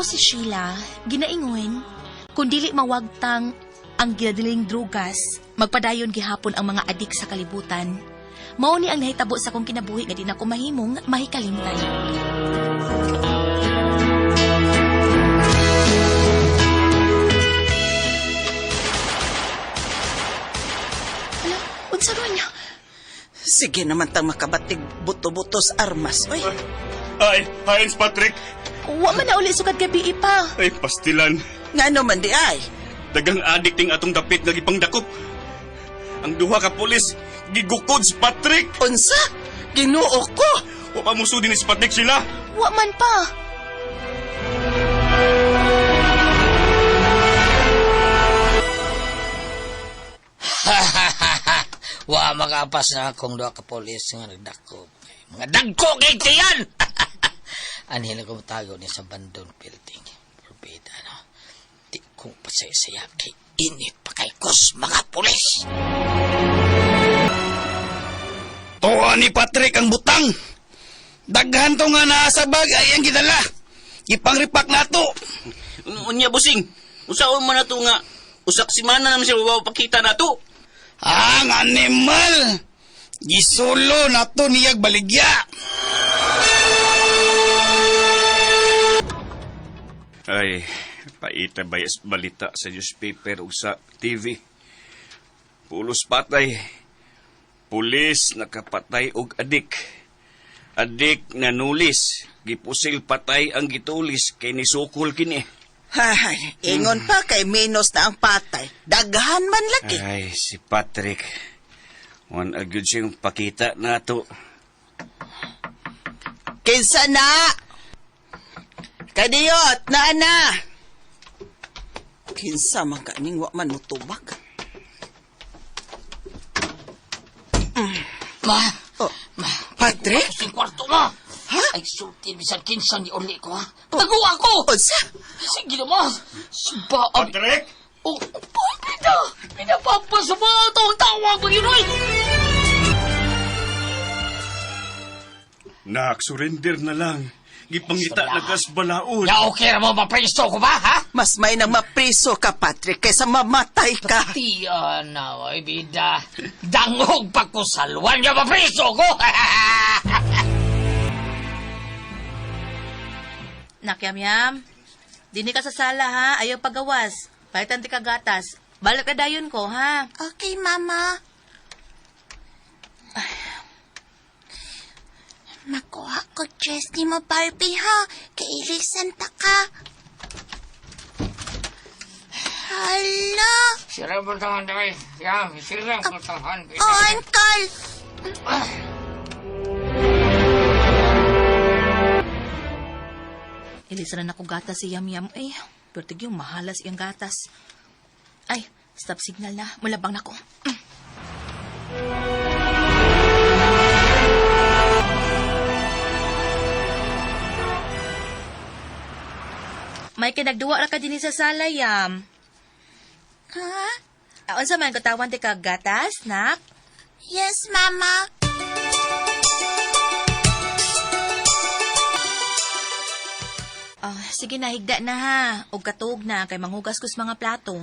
si Sheila, ginaingon, kung dili mawagtang ang ginadiling drugas, magpadayon gihapon ang mga adik sa kalibutan. Mao ni ang nahitabo sa akong kinabuhi nga di na ko mahimong mahikalimtan. Ala, unsa ron niya? Sige naman tang makabatig buto-buto sa armas. Uy, Ay, Heinz Patrick. Wa man na uli sukad gabi pa. Ay, pastilan. Ngano man di ay. Dagang adik ting atong dapit nga gipangdakop. Ang duha ka pulis, gigukod si Patrick. Unsa? Ginoo ko. Wa pa musudi ni si Patrick sila. Wa man pa. Wa makapas na akong duha ka pulis nga nagdakop. Mga dagko kay tiyan. Anhin ko tago ni sa bandon building. Porbida no. Di ko pasaya kay init pa kay kos mga pulis. Tuwa ni Patrick ang butang. Daghan to nga naa sa bag ay ang gidala. Ipangripak nato. Unya busing. Usaon man na to nga usak simana naman siya waw pakita na to. Ang animal. Gisulo nato niyag baligya. Ay, paita ba yes balita sa newspaper ug sa TV. Pulos patay. Pulis nakapatay og adik. Adik na nulis. Gipusil patay ang gitulis kay nisukol kini. Hay, ingon pa kay minus na ang patay. Daghan man lagi. Ay, si Patrick. Wan agyud siyang pakita nato. Kinsa na? Kadiyot, naa na. Kinsa man kaning wa man mutubag. Ma, Oh, Patrick? sa kwarto ma. Ha? Ay sulti bisan kinsa ni uli ko ha. Tago ako. Unsa? Sige na ma. Suba Patrick! Oh, pwede na. Pinapapasama itong tawag mo yun, oy. Nak, surrender na lang. Gipangita na kas balaod. Ya, okay ra mo, mapristo ko ba, ha? Mas may nang mapriso ka, Patrick, kaysa mamatay ka. Tiyan na, oy, bida. Dangog pa ko salwan nga mapristo ko. Nak, yam yam. Dini ka sa sala ha, ayaw pagawas. Palitan ti ka gatas. Balik ka dayon ko ha. Okay, Mama. Makuha ko dress ni mo, Barbie, ha? Kailisan ta ka. Hala! Sira mo tangan, dami. Yam, sira mo tangan. Oh, Uncle! Ilisan na nako gatas si Yam Yam. Ay, pero yung mahalas iyang gatas. Ay, stop signal na. Mulabang na ko. May kinagduwa ra ka dinhi sa sala, Yam. Ha? Ah, unsa man katawan ti ka gatas, nak? Yes, Mama. Ah, sige na, higda na ha. Og katuog na kay manghugas kus mga plato.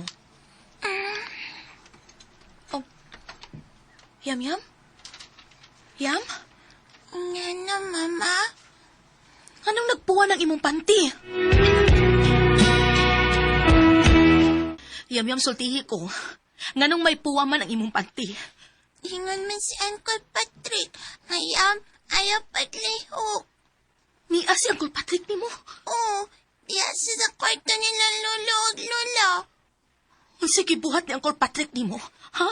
Oh. Yam yam? Yam? Nga na, Mama. Anong nagpuwa ng imong panty? Yam yam sultihi ko. Nganong may puwa man ang imong panty? Ingon man si Uncle Patrick. Ngayam, ayaw paglihok. Nia si Uncle Patrick nimo. Oh, diya siya sa kwarto nila lolo ug lola. Unsa gibuhat ni Uncle Patrick nimo? Ha?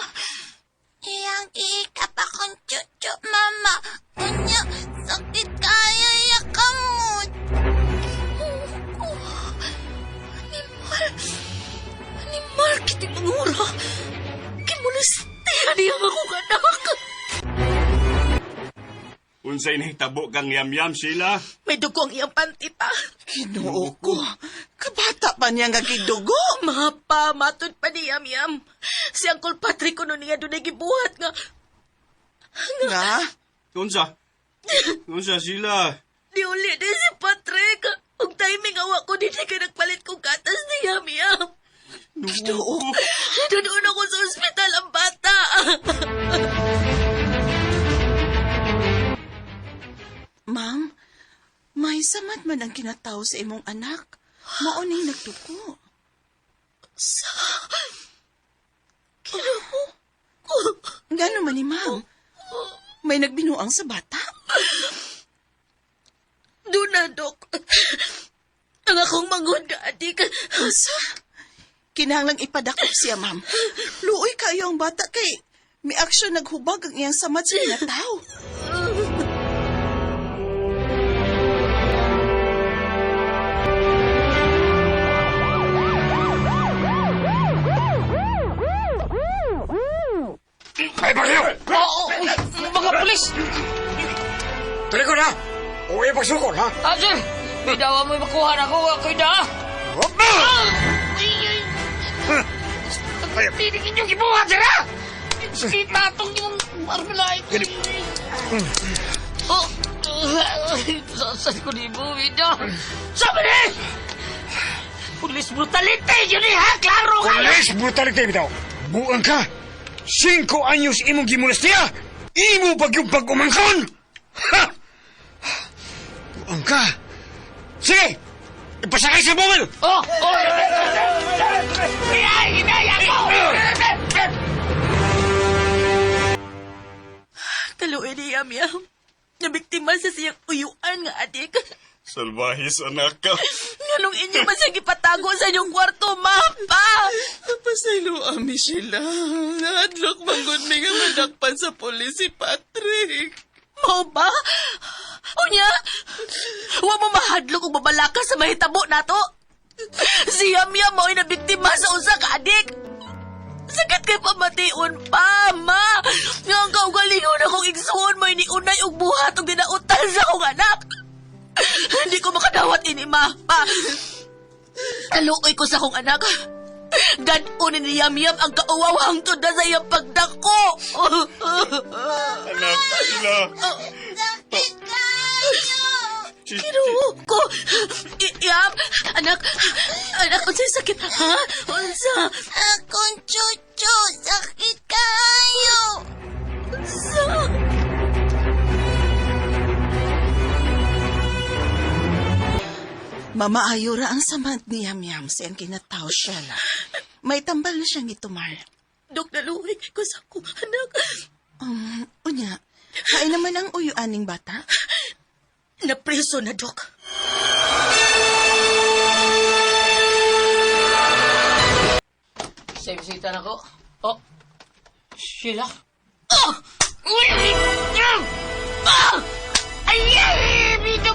Iyang iikap akong chuchu, Mama. Unya, sakit kaya ya kamot. Oh, Animal. Animal, kiti mangura. Kimulistihan niya ang akong anak. Unsay nahitabo kang yam-yam sila? May dugo ang iyang panty pa. Ginoo ko. Kabata pa niya nga gidugo. Mapa, matod pa ni Yam Yam. Si Uncle Patrick kuno niya dunay gibuhat nga. Nga? Unsa? Unsa sila? Niuli din si Patrick. Ug timing Nalingawa ko din kay nagpalit kong gatas ni Yam Yam. Ginoo. Doon ako sa ospital ang bata. Ma'am, may samat man ang kinatawo sa imong anak. Mao ning nagduko. Sa... Ginoo ko. Ngano man ni ma'am? May nagbinuang sa bata? Doon na, Dok. Ang akong manghod nga adik. Unsa? Kinahanglang ipadakop siya, ma'am. Luoy kayo ang bata kay may aksyon naghubag ang iyang samad sa kinataw. Ay, Bagyo! Oo, mga pulis! Tuloy ko na! Uwi pagsukol, ha? Ah, sir! Bidawa mo'y makuha na ako. Ako'y na! Ay, Tinig inyong gibuhat, sir, ha? Kita itong yung marmalay. Oh! Saan ko ni Buwi na? Sabi ni! Pulis brutality! Yun eh, ha? Klaro ka! Police brutality bitaw! Buang ka! 5 anyos imong gimulastia! Imo pag yung pag-umangkon! Ha! Buang ka! Sige! Ipasakay sa bumil! Oh! Oh! Inay! Inay ako! Kaluoy ni Yam Yam. Nabiktima sa siyang uyuan nga adik. Salbahis, anak ka. Nganong inyo man siya gipatago sa inyong kwarto, mapa? Pasaylo ami sila. Nahadlok manggod mi nga madakpan sa pulis si Patrick. Mao ba? Unya, wa mo mahadlok og babalaka sa mahitabo nato. Si Yam Yam mao'y nabiktima sa usa ka adik. Sakit kay pamation pa, ma. Nga ang kaugalingon akong igsuon mo'y niunay og buhat og dinautan sa akong anak. Hindi ko makadawat ini, ma. Pa. Kaluoy ko sa akong anak. Gad-unin ni Yam Yam ang kauwaw hangtod na sa iyang pagdako. Anak, sila. Sakit kayo! Kinuho ko. Yam, anak, anak, unsay sakit, ha? Unsa? Akong chuchu, sakit kayo! Unsa? Mamaayo ra ang samad ni Yam Yam sa iyang kinataw, Shella. May tambal na siyang gitumar. Dok, naluhi ko sa akong anak. Unya, kain naman ang uyuan ning bata. Napreso na, Dok. Sa bisita na ko. Oh! Sheila? Oh! Uy! Ah! Ay! Ay! Bito!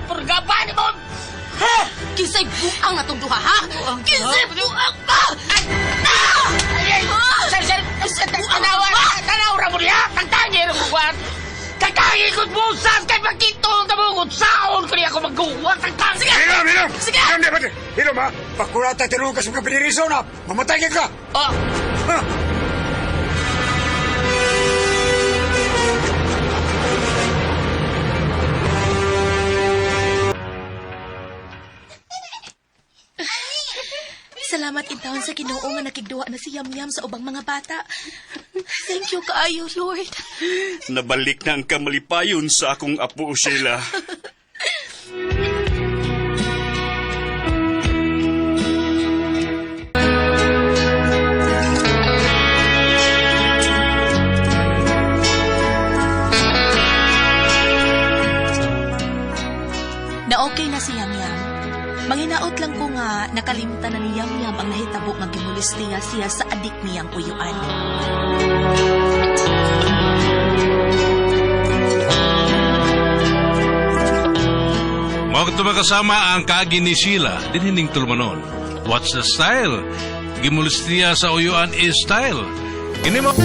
Paggaban mo! Ha? Kinsay buang atong duha, ha? Kinsay buang pa! Ah! Ay! Sir, sir! Tanawa! Tanaw ra mo niya! Tangtangi ra mo kuwan! Tangtangi ko busas! Kay magkito ang tabungot! Saon ko niya ako magguwa! Tangtangi! Sige! Hilom, hilom! Sige! Hilom, di ba? Hilom, ha? Pakurata, tinugas mo ka piniriso na! Mamatay ka! Oh! Ha? Salamat intawon sa Ginoo nga nakigduwa na si Yam Yam sa ubang mga bata. Thank you kaayo, Lord. Nabalik na ang kamalipayon sa akong apo, Sheila. Na okay na si Yam Yam. Manginaot lang ko nga nakalimtan na ni Yam Yam ang nahitabo nga gimulistiya siya sa adik niyang uyuan. Mao kato makasama ang kaagi ni Sheila, dinhining tulumanon. What's the style? Gimulistiya sa uyuan is style. Kini mo...